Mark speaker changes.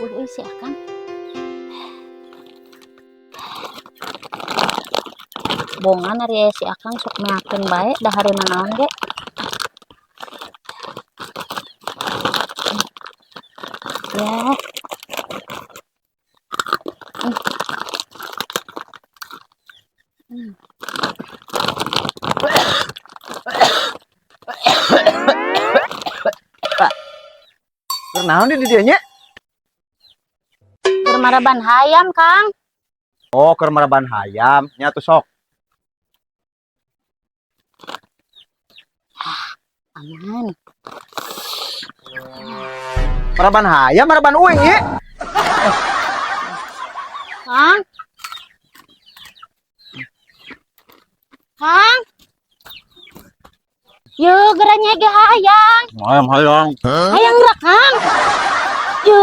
Speaker 1: Euweuh euy si Akang. Bongan ari aya si Akang sok meakeun bae dahareun naon ge. Ya.
Speaker 2: Keur naon di dieu nya?
Speaker 1: Keur maraban hayam, Kang.
Speaker 2: Oh, keur maraban hayam. Nya tuh sok.
Speaker 1: Aman.
Speaker 2: Maraban hayam, maraban uing ye.
Speaker 1: Kang. Kang. Yo, geura nyege hayang.
Speaker 2: Hayam hayang.
Speaker 1: Hayang geura, Kang. Yo,